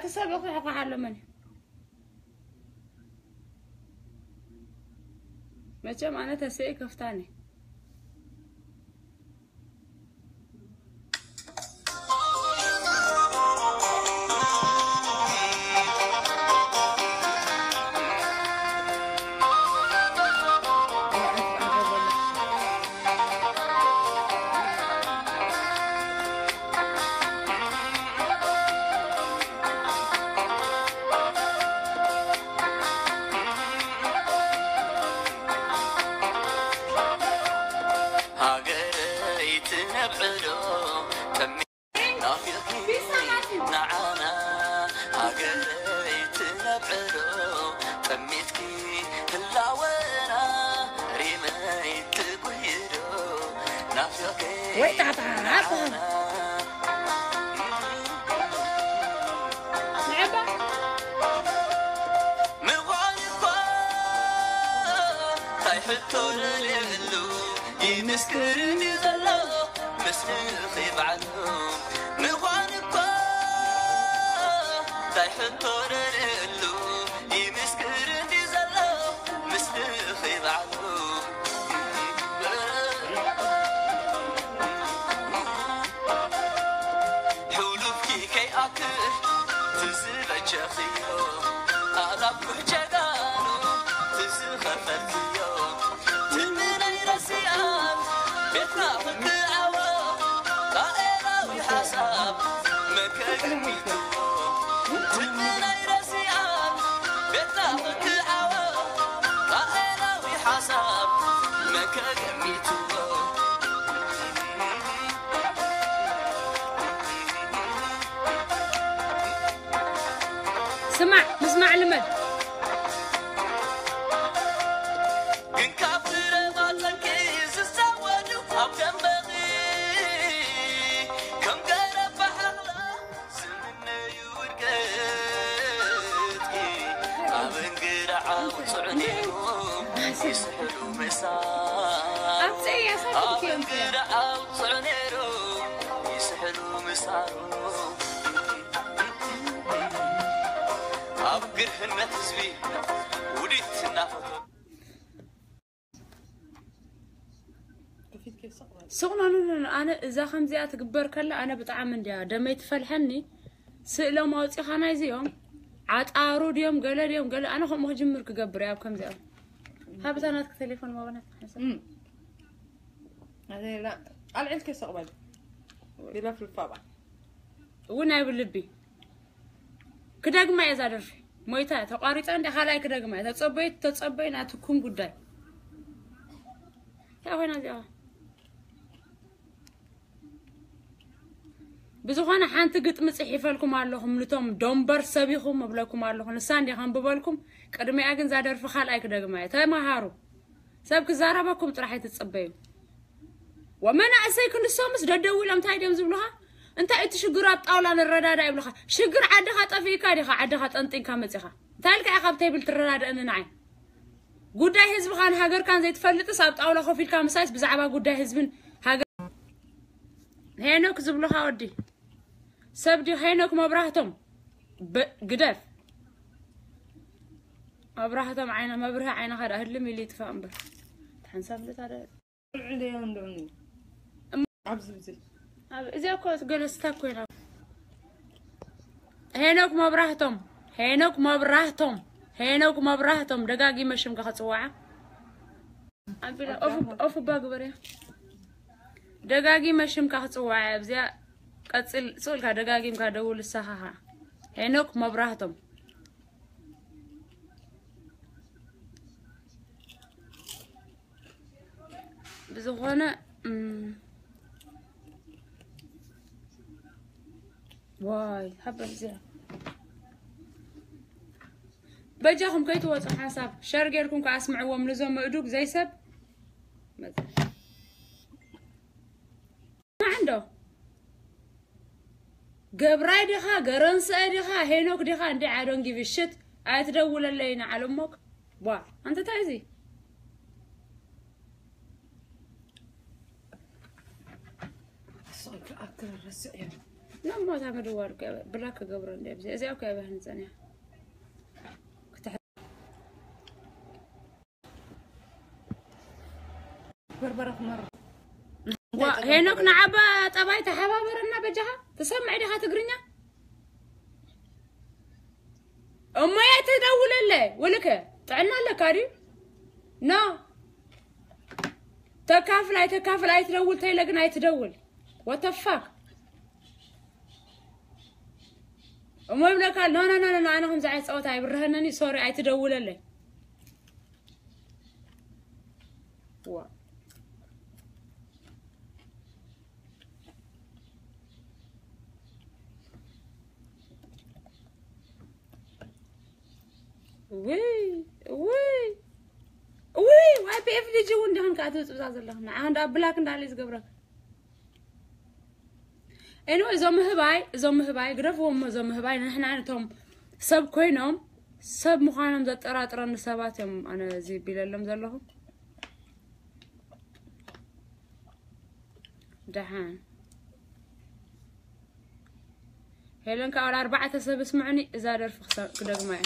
ክሰብ ይኹሕኳሕ ኣሎ መን እዩ? መቸም ኣነ ተስኤ ከፍታኒ። ሃገረይ ትነብዕዶ ጠሚ-፣ ናፊቕኪ ንዓና። ሃገረይ ትነብዕዶ ጠሚትኪ ህላወና። ሪመይ ትጉይዶ ናፊቕኪ ወይ ጣጣ፣ ንዓና። ምዃን እኳ እንታይ ሕቶ ደልየሉ ይምስክር እንዲ ዘሎ ምስልኺ ባዕሉ። ምዃን እኳ እንታይ ሕቶ ደልየሉ ይምስክር እንዲ ዘሎ ምስልኺ ባዕሉ። ሕሉፍኪ ከይኣክል ትዝበቸኽዮ ኣላኩሕ ጀጋኑ ትዝኸፈልክዮ ትምነይ ረሲኣት ቤትና ክትዓወ ቃኤላዊ ሓሳብ መከግሚትዎ ትምነይ ረሲኣት ቤትና ክትዓወ ቃኤላዊ ሓሳብ መከገሚትዎ። ስማዕ ምስማዕ ልመድ። ግን ካብ ዝረባ ጠንቂ ዝዛወዱ ኣብ ደንበኺ ከም ገረብ ባሕላ ዝምነዩ ውድቀትኪ ኣብ እንግዳ ዓውጽዑ ነይሮም ይስሕሉ ምሳር። ኣብ ጸያ ሳትኪ ኣብ እዮም እንግዳ ዓውጽዑ ነይሮም ይስሕሉ ምሳሩ። ኣብ ግርህነት ህዝቢ ውዲት እናፈተኑ። ስቕ በሉ። ኣነ እዛ ከምዚኣ ትግበር ከላ ኣነ ብጣዕሚ እንድያ ደመይ ትፈልሐኒ። ስእሎም ኣውፂኻ ናይዚኦም ዓጣሩ ድዮም ገለ ድዮም ገለ ኣነ ከምኡ ክጅምር ክገብር እየ ኣብ ከምዚኦም። ሃብታ ናትክ ቴሌፎን ማበናት ሓንሳ። እም። ኣነ ላ-፣ ኣልዕልከ ስቕ በል። ቢላ ፍልፋባ። እውን ኣይብል ልቢ። ክደግማ እየ እዛ ደርፊ። ሞይታ እያ፣ ተቋሪጻ እንደ ካልኣይ ክደግማ እየ። ተጸበይ፣ ተጸበይ ናትኩም ጉዳይ። እንታይ ኮይና እዚኣ? ብዝኾነ ሓንቲ ግጥሚ ጽሒፈልኩም ኣለኹም፣ ንቶም ዶምበር ሰብ ኢኹም እብለኩም ኣለኹ። ንሳ እንዲ ከንብበልኩም፣ ቅድሚኣ ግን እዛ ደርፊ ካልኣይ ክደግማ እየ። ተመሃሩ። ሰብ ክዛረበኩም ጥራሕ ኣይትጽበዩ። ወመናእሰይ ክንሶምስ ደደው ኢሎም እንታይ ድዮም ዝብሉኻ? እንታይ እቲ ሽግር ኣብ ጣውላ ንረዳዳ ይብሉኻ? ሽግር ዓድኻ ጠፊእካ ዲኻ? ዓድኻ ጠንጢንካ መጺኻ? እንታይ ኢልካ ኢኻ ኣብ ቴብል ትረዳደእኒ ንዓይ? ጉዳይ ህዝብኻን ሃገርካን ዘይትፈልጥስ ኣብ ጣውላ ኮፍ ኢልካ ምሳይስ ብዛዕባ ጉዳይ ህዝብን ሃገር-፣ ሄኖክ ዝብሉኻ ወዲ ሰብ ዲ ሄኖክ መብራህቶም ብ-፣ ግደፍ። መብራህቶም ዓይነ-፣ መብርሂ ዓይንኻ ደኣ ህልም ኢሉ ይጥፋእ እምበር። ሓንሳብ ልታ ደ-፣ ቆልዑ ደዮም ደምኒ። እም-፣ ኣብዚ ብዚ። ኣብ-፣ እዚኣ እኮ ገለ ስታ ኮይና። ሄኖክ መብራህቶም፣ ሄኖክ መብራህቶም፣ ሄኖክ መብራህቶም ደጋጊመ ሽምካ ክጽዋዓ። ኣቢለ ኦፍ፣ ኦፍ እባ ግበርያ። ደጋጊመ ሽምካ ክጽዋዓ ኣብዚኣ ቀጽል፣ ስቕ ኢልካ ደጋጊምካ ደውል፣ ንስኻ ኸኣ። ሄኖክ መብራህቶም። ብዝኾነ፣ እም፣ ዋይ፣ ሃበል እዚኣ። በጃኹም ከይትወጹ ሓንሳብ ሸር ጌርኩም ከኣ ኣስምዕዎም ነዞም ምእዱግ ዘይሰብ። ስማዕ እንዶ። ገብራይ ዲኻ፣ ገረንስኤ ዲኻ፣ ሄኖክ ዲኻ፣ እንዲ I don't give a shit። ኣይትደውለለይ ንዓለሞክ። ቧ፣ ኣንተ እንታይ እዚ? እሱ ክኣክል ረስዕ እየ። ናብ ማታ ምድዋል እኮ እያ፣ ብላክ ክገብሮ እንደ ኣብዚ እዚኣ እኮ እያ ባህን ጸኒሓ። ክትሕ- በርበረ ክመር። ዋ፣ ሄኖክ ንዓባ ጠባይ ተሓባበረና በጃኻ። ትሰምዕ ዲኻ ትግርኛ? እሞ እያ ትደውለለ፣ ውልከ ጥዕና ኣለካ ድዩ? ኖ። ተካፍል ኣይተካፍል ኣይትደውል ተይለ ግን ኣይትደውል። What the fuck? እሞ ይብለካ፣ ኖ፣ ኖ፣ ኖ፣ ኖ፣ ኣነ ከምዚ ዓይነት ጸወታ ኣይብርሀነኒ፣ ሶሪ፣ ኣይትደውለለይ። ዋ። ውይ፣ ውይ፣ ውይ፣ ዋይ ፒ ኤፍ ዲ ጂ እውን ዲኽን ከኣ ትብጽብጻ ዘለኽን። ንዓ እንዳ ብላክ እንዳለ ዝገብረካ። ኤኒወይ፣ እዞም ምህባይ፣ እዞም ምህባይ፣ ግደፍዎም እዞም ምህባይ፣ ንሕና ነቶም ሰብ ኮይኖም፣ ሰብ ምዃኖም ዘጠራጥረኒ ሰባት እዮም ኣነ እዚ ቢለሎም ዘለኹ። ደሓን። ሄለን ከኣ ወላ ኣርባዕተ ሰብ እስምዑኒ፣ እዛ ደርፊ ክሰ-፣ ክደግማ እየ።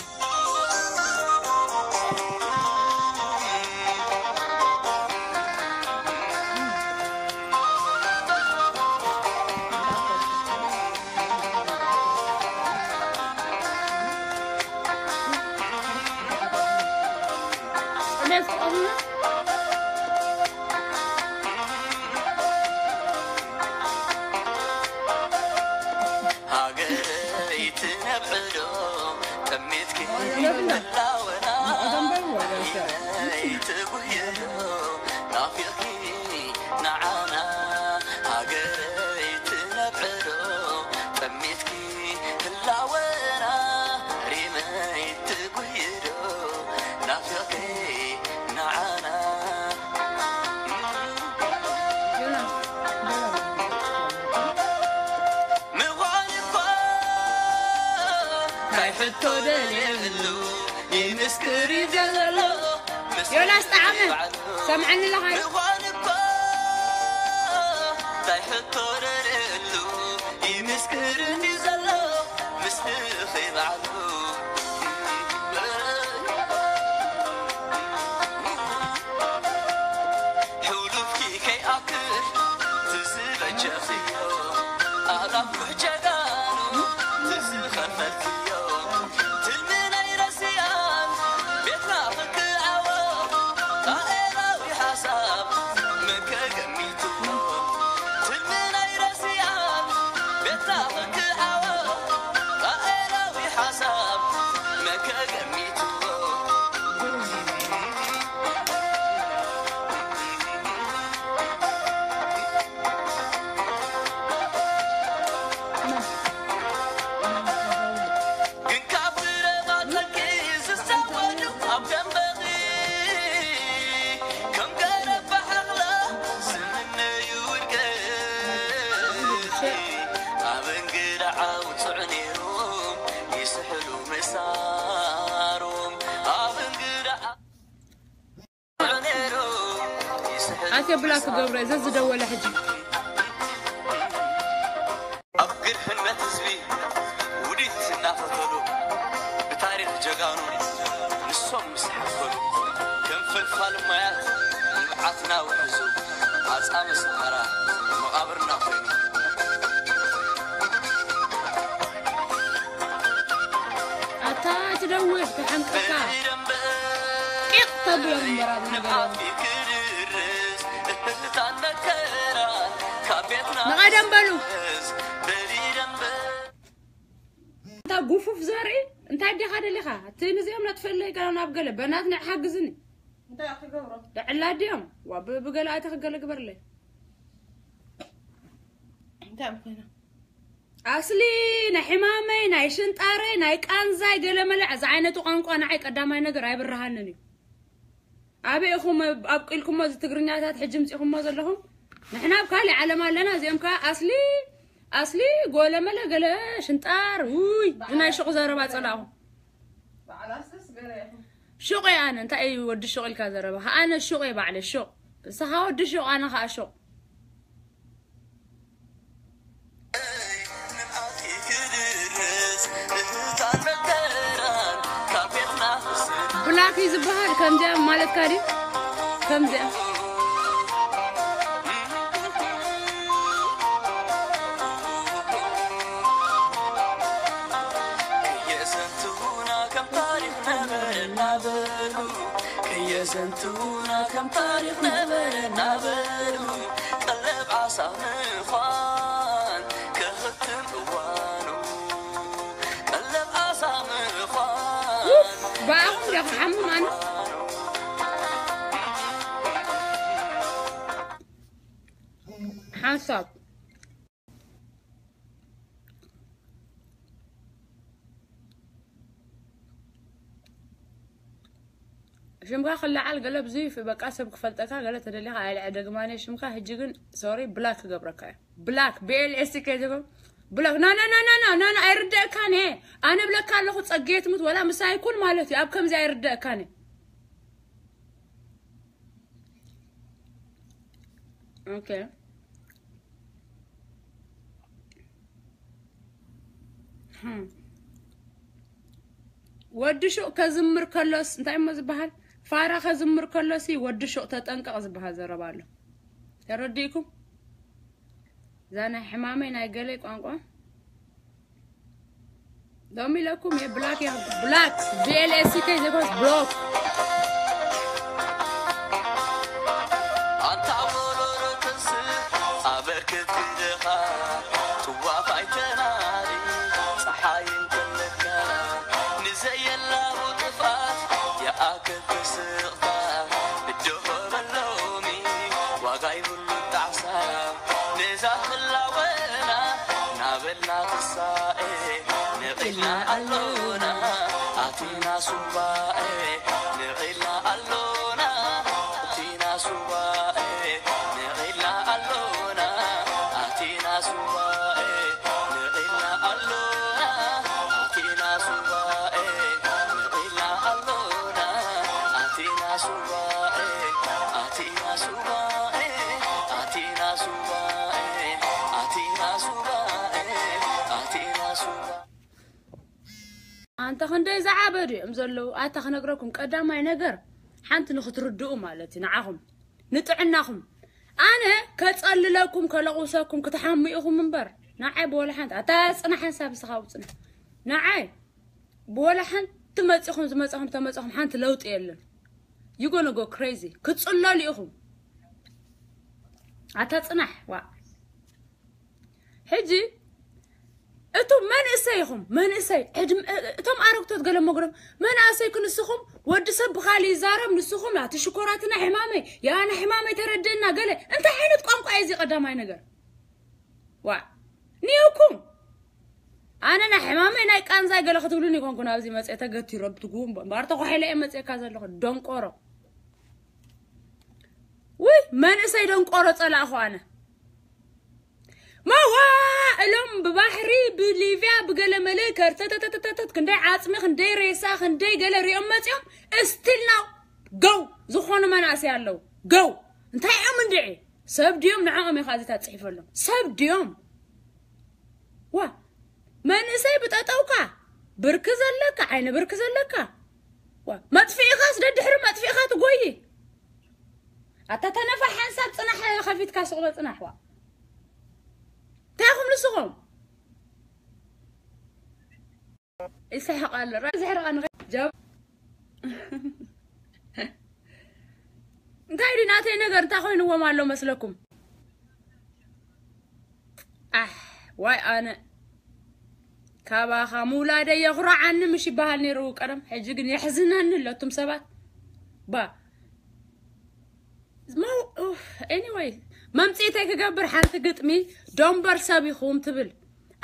ሃገረይ ትነብዕዶ ጠሜትኪ ላወና ትጉየዶ ናፊቕኪ ንዓና ሃገረይ ትነብዕዶ ጠሜትኪ ህላወና ሪመይ ትጉየዶ ናፊቕኪ ንዓና ምዃን እኳ ናይ ሕቶ ደልየሉ ይምስክር እዩ ዘሎ ዮናስ ጠዓመ፣ ሰምዓኒ ኣለኻ? ምዃን እኳ ናይ ሕቶ ደልየሉ ይምስክር እንዲ ዘሎ ምስልኺ ባዕሉ ሕሉፍኪ ከይኣክል ትዝበጀኽዮ ኣላፍ ጀጋኑ ትዝኸፈልክዮ ትልሚ ናይ ረሲኣን ቤትና ክክዓወ ራኤላዊ ሓሳብ መከገሚትዎ ትልሚ ናይ ረሲኣን ቤትና ክክዓወ ራኤላዊ ሓሳብ መከገሚትዎ ኣትየ ብላ ክገብረ ዘዝደወለ ሕጂ ኣብ ግርህነት ህዝቢ ውዲት እናፈተሉ ብታሪኽ ጀጋኑ ንሶም ምስ ሓፈሉ ከም ፈልፋሊ ማያት ንብዓትና ውሕዙ ኣጻሚ ሰሃራ መቓብርና ኮይኑ ኣታ ትደውል ተሓንቀካ ቂቕ ተብሎም እምበር ኣብ ነገር ንቐደም በሉ። እንታ ጉፉፍ ዘርኢ እንታይ ዲኻ ደሊኻ? እቲ ንዚኦም ነጥፈለይ ገና ናብ ገለ በናት ንዕ ሓግዝኒ። እንታይ ክገብሮ? ደዕላ ድዮም? ዋ ብ-፣ ብገለ ኣቲ ክገለ ግበርለይ። እንታይ ኮይና? ኣስሊ ናይ ሕማመይ ናይ ሽንጣረይ ናይ ቃንዛይ ገለ መለ እዚ ዓይነቱ ቋንቋ ንዓይ ቀዳማይ ነገር ኣይብርሃንን እዩ። ኣበይ ኢኹም ኣብቂልኩሞ እዚ ትግርኛታት ሕጂ ምጺኹሞ ዘለኹም? ንሕና ኣብ ካሊእ ዓለም ኣለና። እዚኦም ከኣ ኣስሊ ኣስሊ ጎለመለ ገለ ሽንጣር ውይ ናይ ሽቑ ዘረባ ጸላኹ። ሽቑ ኣነ እንታይ እዩ ወዲ ሽቑ ኢልካ ዘረባ? ኣነ ሽቑ ባዕለ ሽቑ። ንስኻ ወዲ ሽቑ ኣነ ከኣ ሽቑ። ላኪ ዝበሃል ከምዚኣ ማለትካ ድዩ? ከምዚኣ። ከየዘንቱና ከም ታሪኽ ነበረ እናበሉ፣ ከየዘንቱና ከም ታሪኽ ነበረ እናበሉ፣ ቀለብ ዓሳ ምዃን ከኽትም እዋኑ፣ ቀለብ ዓሳ ምዃን። ኡፍ፣ ብኣኹም ዲኹም ሓምም ኣነ? ሓንሳብ። ሽምካ ክለዓል ገለ ብዙይ በቃ ሰብ ክፈልጠካ ገለ ተደሊኻ ኣይልዐ ደግማኔ ሽምካ። ሕጂ ግን ሶሪ ብላክ ክገብረካ እየ። ብላክ፣ ቢ ኤል ኤስ ቲ ከይ ዝብል ብላክ። ና፣ ና፣ ና፣ ና፣ ና፣ ና፣ ና፣ ኣይርደእካን እየ። ኣነ ብለካ ኣለኹ ጸጌ ትሙት ወላ ምሳይ ኩን ማለት እዩ። ኣብ ከምዚ ኣይርደእካን እየ። ኦኬ። ህም። ወዲ ሹቕ ከዝምር ከሎስ እንታይ እሞ ዝበሃል? ፋራ ከዝምር ከሎሲ ወዲ ሹቕ ተጠንቀቕ ዝበሃል ዘረባ ኣሎ። ተረዲእኩም? እዛ ናይ ሕማመይ ናይ ገለይ ቋንቋ ሎሚ ኢለኩም እየ ብላክ እየ ብላክ ቢ ኤል ኤስ ቲ ዘይኮንስ ብሎክ። ኣንታ ወረሮ ተንስእ ኣበርክት ግደኻ፣ ጥዋፍ ኣይተናዲ፣ ጸሓይ እንተለካ፣ ንዘየላቡ ጥፍኣት ይኣክል ተስቕታ፣ እድሆ በሎሚ ዋጋ ይብሉ ጣዕሳ፣ ነዛ ህላወና ናበልና ትሳኤ፣ ንቒልና ኣሎና ኣቲና ሱባኤ፣ ንቒልና ኣሎና ኣቲና ሱባኤ፣ ንቒልና ኣሎና ኣቲና ሱባኤ፣ ንቒልና ኣሎና ኣቲና ሱባኤ፣ ንቒልና ኣሎና ኣቲና ሱባኤ፣ ኣቲና ሱባኤ፣ ኣቲና ሱባኤ፣ ኣቲና ሱባኤ፣ ኣቲና ሱባኤ። ኣንታ ክንደይ ዝዓበዱ እዮም ዘለዉ። ኣታ ክነግረኩም ቀዳማይ ነገር ሓንቲ ንክትርድኡ ማለት እዩ ንዓኹም ንጥዕናኹም። ኣነ ከጸልለኩም ከለቑሰኩም ክትሓሙ ኢኹም እምበር ንዓይ ብወላ ሓንቲ ኣታ ጽናሕ ሓንሳብ ስኻ ውጽና ንዓይ ብወላ ሓንቲ መጺኹም ዝመጻኹም ተመጻኹም ሓንቲ ለውጢ የለን። You gonna go crazy። ክትጽለሉ ኢኹም። ኣታ ጽናሕ ዋ። ሕጂ እቶም መንእሰይ ኢኹም መንእሰይ ዕድም-፣ እቶም ኣረግቶት ገለ መጉረም መናእሰይ ክንስኹም ወዲ ሰብ ብኻሊ ይዛረብ ንስኹም ኣቲ ሽኮራትና ሕማመይ ያና ሕማመይ ተረድእና ገለ እንታይ ዓይነት ቋንቋ እዩ እዚ ቀዳማይ ነገር ዋ ኒውኩም ኣነ ናይ ሕማመይ ናይ ቃንዛይ ገለ ክትብሉን ይኮንኩን ኣብዚ መፅአ ተገቲሮ ብትጉ እምበር ተኮሒለ እየ መፅእካ ዘለኹ ደንቆሮ ውይ መንእሰይ ደንቆሮ ፀላእኹ ኣነ መዋ እሎም ብባሕሪ ብሊብያ ብገለመለ ከርተተተተተት ክንደይ ዓፅሚ ክንደይ ሬሳ ክንደይ ገለ ሪኦም መፂኦም still now go ዝኾኑ መናእሰይ ኣለዉ go እንታይ እዮም እንድዒ ሰብ ድዮም ንዕኦም ኢኻ እዚ ታፅሒፈሎም ሰብ ድዮም ዋ መንእሰይ ብጠጠውካ ብርኪ ዘለካ ዓይኒ ብርኪ ዘለካ ዋ መጥፊእኻስ ደድሕሪ መጥፊእኻ ትጎይ ኣታ ተነፋ ሓንሳብ ፅናሕ ከፊትካ ሱቕ በል ፅናሕ ዋ እንታይ ኢኹም ንስኹም ይስሕቕ ኣሎ ራ ዝሕርቐ ንኸ ጀብ እንታይ ድዩ ናተይ ነገር እንታይ ኮይንዎም ኣሎ መስለኩም ኣሕ ዋይ ኣነ ካባኻ ምውላደ የኹራዓኒ ምሽ ይበሃል ነይሩ ቀደም ሕጂ ግን የሕዝነኒ ኣለቱም ሰባት ባ anyway መምፅኢተይ ክገብር ሓንቲ ግጥሚ ደንበር ሰብ ኢኹም ትብል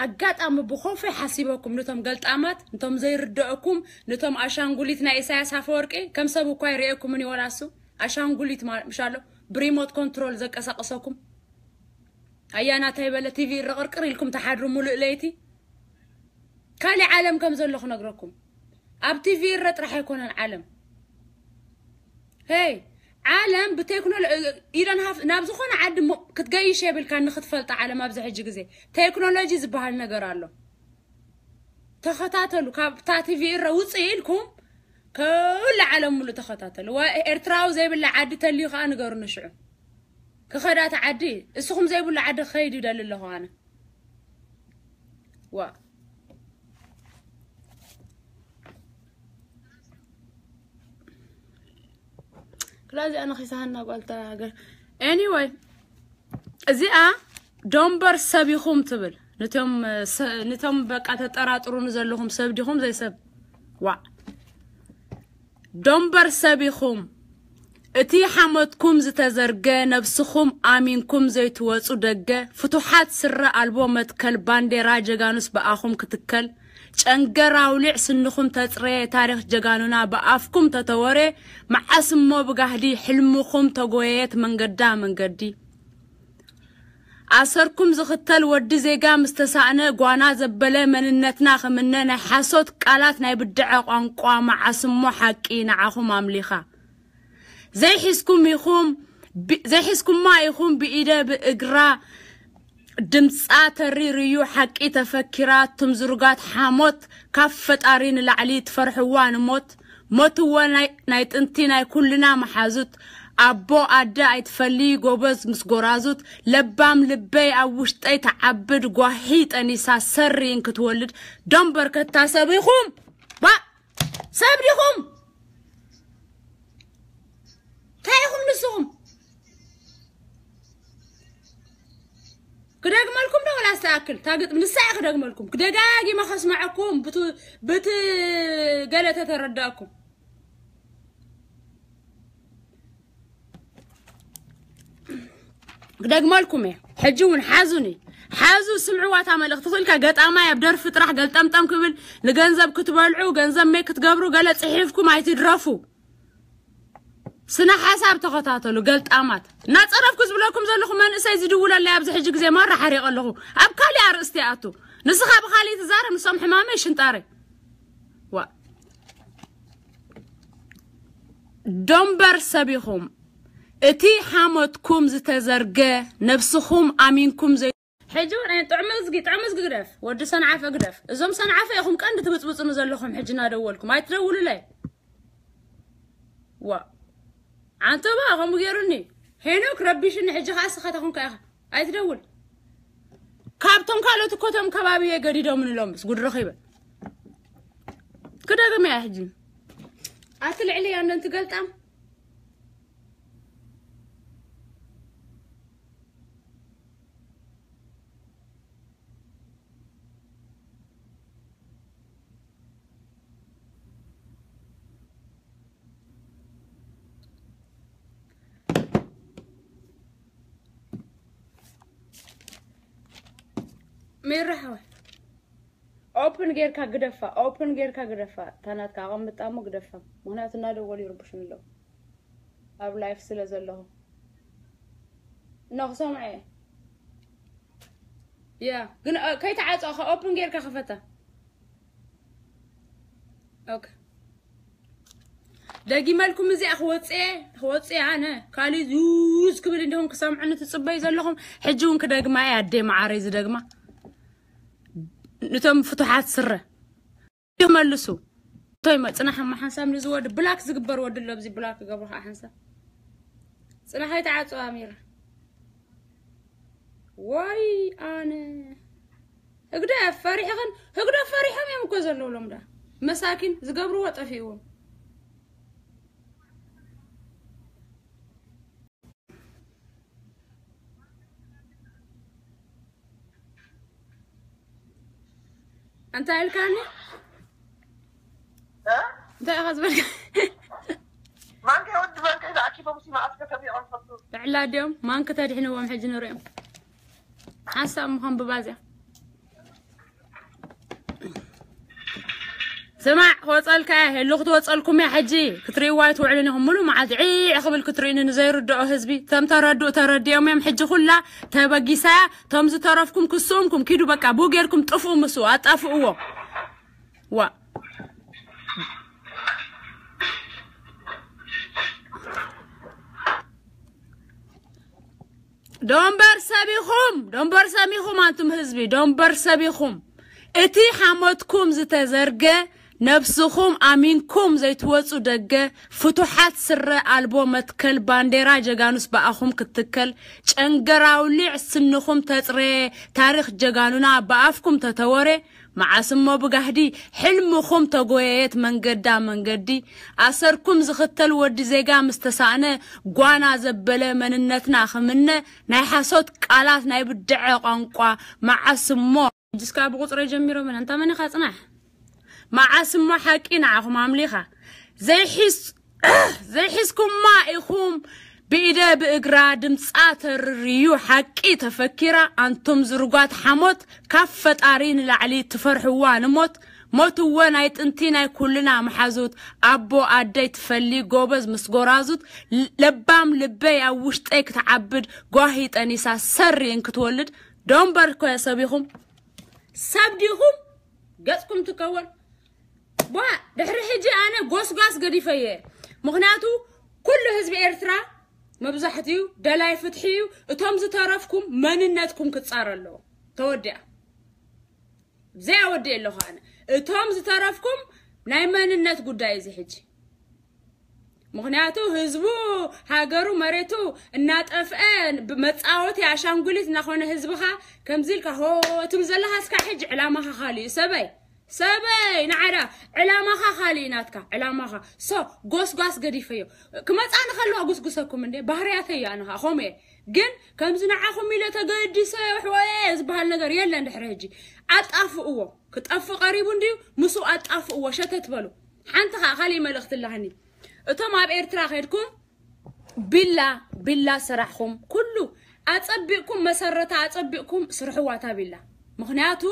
ኣጋጣሚ ብኾፈይ ሓሲበኩም ነቶም ገልጣማት ነቶም ዘይርደአኩም ነቶም ኣሻንጉሊት ናይ ኢሳያስ ኣፈወርቂ ከም ሰብ እኳ ይርእየኩምን ይወላሱ ኣሻንጉሊት ምሻሎ ብሪሞት ኮንትሮል ዘቀሳቀሰኩም ኣያናታይ በለ ቲቪ ረቕርቅር ኢልኩም ተሓድሩ ሙሉእ ለይቲ ካሊእ ዓለም ከም ዘሎ ክነግረኩም ኣብ ቲቪ ይረ ጥራሕ ኣይኮነን ዓለም ሄይ ዓለም ብቴክኖሎጂ ኢደን ሃፍ ናብ ዝኾነ ዓዲ ክትገይሽ የብልካ ንክትፈልጣ ዓለም ኣብዚ ሕጂ ግዜ ቴክኖሎጂ ዝበሃል ነገር ኣሎ ተኸታተሉ ካብታ ቲቪ ይረ ውፅእ ኢልኩም ኩሉ ዓለም ሙሉ ተኸታተሉ። ዋ-፣ ኤርትራዊ ዘይብላ ዓዲ ተልዩ ከዓ ንገሩኒ ሽዑ። ክኸዳ እቲ ዓዲ፣ እስኹም ዘይብሉ ዓዲ ክኸይድ ይደሊ ኣለኹ ኣነ። ዋ። ክላዚ ኣነ ኺሳሃና ጓልታ ሃገር። Anyway፣ እዚኣ ዶምበር ሰብ ኢኹም ትብል። ንቶም፣ ሰ-፣ ንቶም በቃ ተጠራጥሩኒ ዘለኹም ሰብ ዲኹም ዘይሰብ? ዋ። ዶምበር ሰብ ኢኹም። እቲ ሓሞትኩም ዝተዘርገ፣ ነብስኹም ኣሚንኩም ዘይትወጹ ደገ፣ ፍቱሓት ስረ ኣልቦ መትከል፣ ባንዴራ ጀጋኑስ ብኣኹም ክትከል፣ ጨንገር ኣውሊዕ ስንኹም ተጽረየ፣ ታሪኽ ጀጋኑና ብኣፍኩም ተተወረ፣ መዓስ እሞ ብጋህዲ ሕልምኹም ተጎየየት መንገዳ መንገዲ። ኣሰርኩም ዝኽተል ወዲ ዜጋ ምስ ተሳእነ፣ ጓና ዘበለ መንነትና ክምነ፣ ናይ ሓሶት ቃላት ናይ ብድዐ ቋንቋ መዓስ እሞ ሓቂ ንዓኹም ኣምሊኻ። ዘይሒዝኩም ኢኹም ብ-፣ ዘይሒዝኩማ ኢኹም ብኢደ ብእግራ ድምጻ ተሪርዩ ሓቂ ተፈኪራ። እቱም ዝሩጋት ሓሞት ካብ ፈጣሪ ንላዕሊ ትፈርሕዋ ንሞት። ሞት እወ ናይ፣ ናይ ጥንቲ ናይ ኩልና መሓዙት። ኣቦ ኣደ ኣይትፈሊ ጎበዝ ምስ ጎራዙት። ለባም ልበይ ኣብ ውሽጠይ ተዓብድ ጓሂ ጠኒሳ ሰሪ እንክትወልድ። ዶምበር ከታ ሰብ ኢኹም። ባ-፣ ሰብ ዲኹም? እንታይ ኢኹም ንስኹም? ክደግመልኩም ዶ ወላ ዝተኣክል? እታ ግጥሚ ንሳ እየ ክደግመልኩም። ክደጋጊመ ከስመዐኩም ብቱ-፣ ብቲ ገለ ተተረዳእኩም። ክደግመልኩም እየ። ሕጂ እውን ሓዙኒ። ሓዙ ስምዕዋ እታ መልእኽቲ። ክልካ ገጣማይ ኣብ ደርፊ ጥራሕ ገልጠምጠም ክብል፣ ንገንዘብ ክትበልዑ፣ ገንዘብ መይ ክትገብሩ፣ ገለ ጽሒፍኩም ኣይትድረፉ። ስነ ሓሳብ ተኸታተሉ፣ ገልጣማት። እናጸረፍኩ ዝብለኩም ዘለኹ መንእሰይ ዝድውለለይ ኣብዚ ሕጂ ግዜ ማራ ሓሪቐ ኣለኹ። ኣብ ካሊእ ኣርእስቲ ይኣቱ። ንስኻ ብኻሊእ ትዛረብ፣ ንሶም ሕማመይ ሽንጣረይ። ዋ። ዶምበር ሰብ ኢኹም። እቲ ሓሞትኩም ዝተዘርገ፣ ነብስኹም ኣሚንኩም ዘይ-፣ ሕጂ እውን ጥዕሚ እዝጊ፣ ጥዕሚ እዝጊ ግደፍ። ወዲ ሰንዓፈ ግደፍ። እዞም ሰንዓፈ ኢኹም ቀንዲ ትብጽብጹኒ ዘለኹም ሕጂ እናደወልኩም። ኣይትደውሉለይ። ዋ። ዓንተባ ከምኡ ገይሩኒ። ሄኖክ ረቢሽኒ፣ ሕጂ ኸዓ ስኻ ተኹንካ ኢኻ። ኣይትደውል። ካብቶም ካልኦት እኮ እቶም ከባቢ ገዲዶምኒ ሎምስ ጉድ ረኺበ። ክደግም እያ ሕጂ። ኣቲ ልዕሊ እያ እንደ እንትገልጣም። ሚራ ሓወይ፣ ኦፕን ጌርካ ግደፋ፣ ኦፕን ጌርካ ግደፋ። እታ ናትካ ኣቐምጣ እሞ ግደፋ። ምኽንያቱ እናደወሉ ይርብሹኒ ኣለዉ ኣብ ላይፍ ስለ ዘለኹ። ኖ፣ ክሰምዖ እየ። ያ፣ ግን፣ እ፣ ከይተዓጸኻ ኦፕን ጌርካ ክፈታ። ኦኬ። ደጊመልኩም እዚኣ ክወጽእ እየ፣ ክወጽእ እየ ኣነ። ካሊእ ዙዝ ክብል እንዲኹም ክሰምዑኒ ትጽበዩ ዘለኹም። ሕጂ እውን ክደግማ እየ ኣደ መዓረይ ዝደግማ። ንቶም ፍቱሓት ስረ ይመልሱ። ቶይ መ-፣ ጽናሕ እሞ ሓንሳብ ንዚ ወዲ ብላክ ዝግበር ወዲ ኣሎ፣ ኣብዚ ብላክ ክገብሩ ከዓ ሓንሳብ። ጽናሕ ኣይተዓጽዋ ኣሚራ። ወይ ኣነ። ህግደፍ ፈሪሕኽን፣ ህግደፍ ፈሪሖም እዮም እኮ ዘለዉ ሎም ዳ። መሳኪን ዝገብርዎ ጠፊእዎም። እንታይ ኢልካኒ? እ? እንታይ ኢኻ ዝበልካ? ማንካ ወዲ በልካ ተኣኪቦም ሲ መዓስ ከተቢዖም ፈቱ? ብዕላ ድዮም? ማንክ ተድሕንዎም ሕጂ ንሪኦም። ሓሳብ ምዃን ብባዝያ። ስማዕ፣ ክወጸልካ እየ፣ ህሉ ክትወጸልኩም እያ ሕጂ። ክትርእይዋ ኣይትውዕሉን ኢኹም። ሙሉ መዓልቲ ዒዕ ክብል ክትርእዩኒ ንዘይርድኦ ህዝቢ። ተም ተረድኡ ተረዲኦም እዮም። ሕጂ ኩላ ተበጊሳ እያ። ቶም ዝተረፍኩም ክስኡምኩም ኪዱ በቃ። ቡ ጌርኩም ጥፍኡ ምስኡ፣ ኣጣፍእዎ። ዋ። ዶምበር ሰብ ኢኹም፣ ዶምበር ሰብ ኢኹም፣ ኣንቱም ህዝቢ፣ ዶምበር ሰብ ኢኹም። እቲ ሓሞትኩም ዝተዘርገ ነብስኹም ኣሚንኩም ዘይትወጹ ደገ፣ ፍቱሓት ስረ ኣልቦ መትከል፣ ባንዴራ ጀጋኑስ ብኣኹም ክትከል፣ ጨንገር ኣውሊዕ ስንኹም ተጽረየ፣ ታሪኽ ጀጋኑና ብኣፍኩም ተተወረ፣ መዓስ እሞ ብጋህዲ ሕልምኹም ተጎየየት መንገዳ መንገዲ፣ ኣሰርኩም ዝኽተል ወዲ ዜጋ ምስ ተሳእነ፣ ጓና ዘበለ መንነትና ክምነ፣ ናይ ሓሶት ቃላት ናይ ብድዐ ቋንቋ፣ መዓስ እሞ ሕጅስ ከኣ ብቁጽረይ ጀሚሮም ኢና። እንታ መን ኢኻ ጽናሕ? መዓስ እሞ ሓቂ ንዓኹም ኣምሊኻ? ዘይሒዝ-፣ ዘይሒዝኩማ ኢኹም ብኢደ ብእግራ ድምጻ ተርርዩ ሓቂ ተፈኪራ። ኣንቱም ዝርጓት ሓሞት ካብ ፈጣሪ ንላዕሊ ትፈርሕዋ ንሞት። ሞት እወ ናይ ጥንቲ ናይ ኩልና መሓዙት። ኣቦ ኣደይ ትፈሊ ጎበዝ ምስ ጎራዙት። ል-፣ ለባም ልበይ ኣብ ውሽጠይ ክትዓብድ ጓሂ ጠኒሳ ሰሪ እንክትወልድ። ዶምበር ኮ ሰብ ኢኹም። ሰብ ዲኹም ገጽኩም ትከወል። ቧ፣ ድሕሪ ሕጂ ኣነ ጎስጓስ ገዲፈየ። ምኽንያቱ ኩሉ ህዝቢ ኤርትራ መብዛሕትኡ ደላይ ፍትሒ እዩ። እቶም ዝተረፍኩም መንነትኩም ክጻረ ኣለዎ። ተወዲኣ። ዘይኣወዲ ኣለኹ ኣነ። እቶም ዝተረፍኩም ናይ መንነት ጉዳይ እዚ ሕጂ። ምኽንያቱ ህዝቡ ሃገሩ መሬቱ እናጠፍአ ብመጻወቲ ኣሻንጉሊት እናኾነ ህዝብኻ ከምዚ ኢልካ ሆ ትብል ዘለኻ እስካ ሕጂ ዕላማኻ ካሊእ እዩ ሰበይ። ሰበይ ንዓዳ ዕላማኻ ካሊእ ናትካ ዕላማኻ። ሶ ጎስጓስ ገዲፈዮ። ክመጻኒ ከለዋ ጉስጉሰኩም እንዴ ባህርያተይ እያ ኣነ ኸኣ ከምኡ እየ። ግን ከምዚ ንዓኹም ኢለ ተገዲሰ ኣሕዋየ ዝበሃል ነገር የለን። ድሕሪ ሕጂ ኣጣፍእዎ። ክጠፍእ ቀሪቡ እንድዩ። ምስኡ ኣጣፍእዎ። ሸተት በሉ። ሓንቲ ኸኣ ካሊእ መልእኽቲ ኣለሃኒ። እቶም ኣብ ኤርትራ ከድኩም ቢላ ቢላ ስራሕኹም ኩሉ ኣጸቢቕኩም መሰረታ ኣጸቢቕኩም ስርሕዋ እታ ቢላ። ምኽንያቱ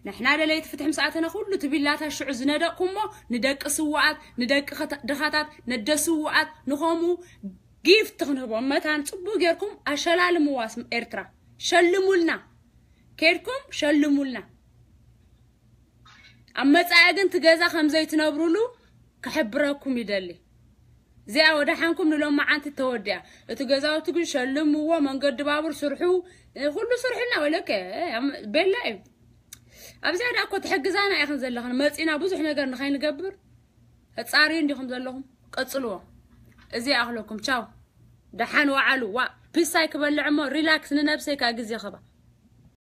ንሕና ደለይቲ ፍትሒ ምስ ኣተና ኩሉ እቲ ቢላታት ሽዑ ዝነደቕኩሞ ንደቂ ስውኣት፣ ንደቂ ኸታ-፣ ድኻታት፣ ነደ ስውኣት ንኸምኡ ጊፍት ክንህቦም መታን ጽቡቕ ጌርኩም ኣሸላልምዋ ስም ኤርትራ። ሸልሙልና። ከድኩም ሸልሙልና። ኣብ መጻኢ ግን እቲ ገዛ ከም ዘይትነብሩሉ ክሕብረኩም ይደሊ። እዚኣ ወደሓንኩም ንሎማዓንቲ ተወዲኣ። እቲ ገዛውቲ ግን ሸልምዎ፣ መንገዲ ባቡር ስርሑ፣ እ፣ ኩሉ ስርሑልና ወለከ፣ እ፣ ኣም-፣ ቤላ እዩ። ኣብዚኣ ደኣ እኮ ትሕግዛና ኢኽን ዘለኽን፣ መጺና ብዙሕ ነገር ንኸይንገብር ተጻርዩ እንዲኹም ዘለኹም። ቀጽልዎ። እዚ ይኣኽለኩም። ቻው። ደሓን ወዓሉ። ዋ፣ ፒሳይ ክበልዕ እሞ ሪላክስ ንነብሰይ ከኣ ግዜ ኸባ።